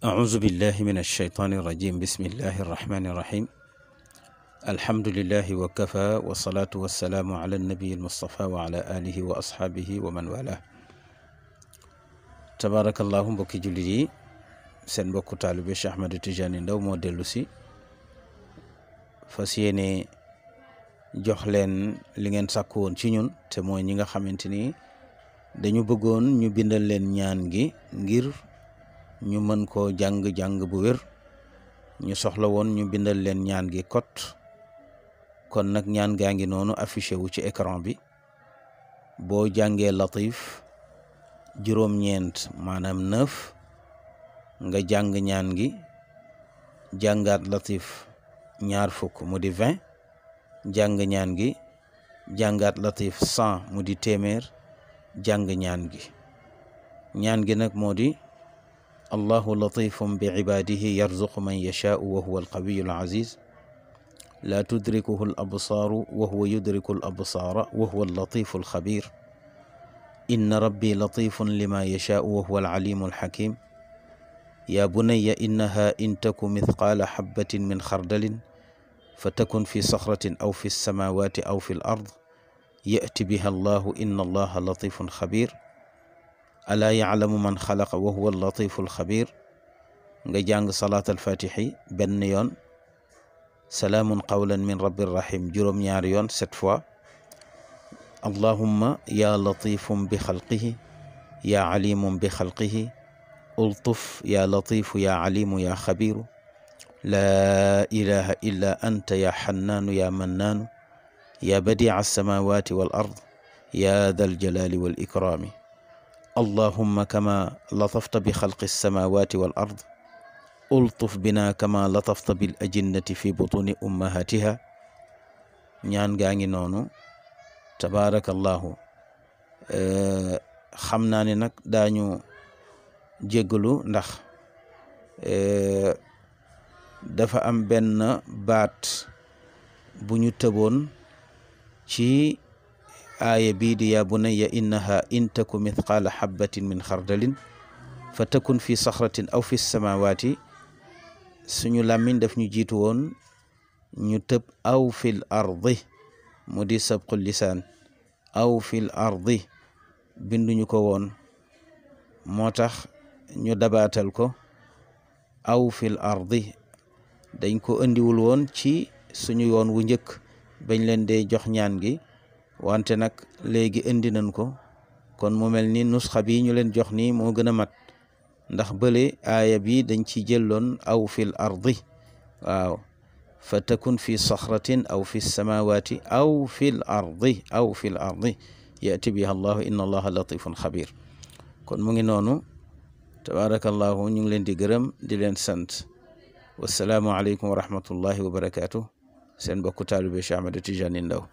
أعوذ بالله من الشيطان الرجيم بسم الله الرحمن الرحيم الحمد لله وكفى والصلاة والسلام على النبي المصطفى وعلى آله وأصحابه ومن والاه تبارك الله mbokki jullit yi seen mbokku taalibe Cheikh Ahmed Tidiane Ndao moo dellu si fas yéene jox leen li ngeen sàkku woon ci ñun te mooy ñi nga xamante ni dañu bëggoon ñu bindal leen ñaan gi ngir ñu mën koo jàng bu wér ñu soxla woon ñu bindal leen ñaan gi kon nag ñaan gaa ngi noonu affiché wu ci écran bi boo jàngee latif juróom-ñeent maanaam 9 nga jàng ñaan gi jàngaat latif ñaar fukk mu di 20 jàng ñaan gi jàngaat latif 100 mu di téeméer jàng ñaan gi nag moo di allahu latifun bi ibadihi yarzuqu man yashaau wa huwa alqawiyu alaziz la tudrikuhu alabsaaru wa huwa yudriku alabsaara wa huwa allatifu alxabir inna rabbi latifun lima yashaau wa huwa alalimu alxakim ya bunaya innaha in taku mithqaala xabatin min xardalin fatakun fi saxratin aw fi alsamawati aw fi alard yati biha allahu inna allaha latifun xabir alaa yaclamu man xalaqa wa huwa allatifu alxabir nga jàng salaat alfatixi benn yoon salaamun qawlan min rabbi rahim juróom-ñaari yoon 7 fois allahumma ya latifum bi xalqihi ya alimum bi xalqihi ultuf ya latifu ya alimu ya xabiru laa ilaha illa anta ya xannaanu ya mannaanu ya badica alsamawati wal ard ya dal jalali wal ikrami allahumma kama latafta bi xalqi alsamawati wal ard ultuf bina kama latafta bil ajinnati fi butuni ummahatiha ñaan gaa ngi noonu tabaarakallahu xam naa ne nag daañu jéggalu ndax dafa am benn baat bu ñu tëboon ci aaya bii di yaa bunayya innaha in taku mithqaala xabatin min xardalin fa takun fi saxratin aw fi samawati suñu làmmiñ daf ñu jiitu woon ñu tëb aw fil ardi mu di sabqu lisaan aw fil ardi binduñu ko woon moo tax ñu dabaatal ko aw fil ardi dañ ko andiwul woon ci suñu yoon wu njëkk bañ leen dee jox ñaan gi wante nag léegi indi nañ ko kon mu mel ni nusxa bi ñu leen jox nii moo gën a mat ndax bële aaya bi dañ ci jëlloon aw fil ardi waaw fa takun fi saxratin aw fi samawati aw fil ardi yati biha allahu inna allaha latifun xabir kon mu ngi noonu tabarakallahu ñu ngi leen di gërëm di leen sant wassalaamu aleykum wa rahmatullahi wa barakatuh seen bokku taalibe Cheikh Ahmed Tidiane Ndao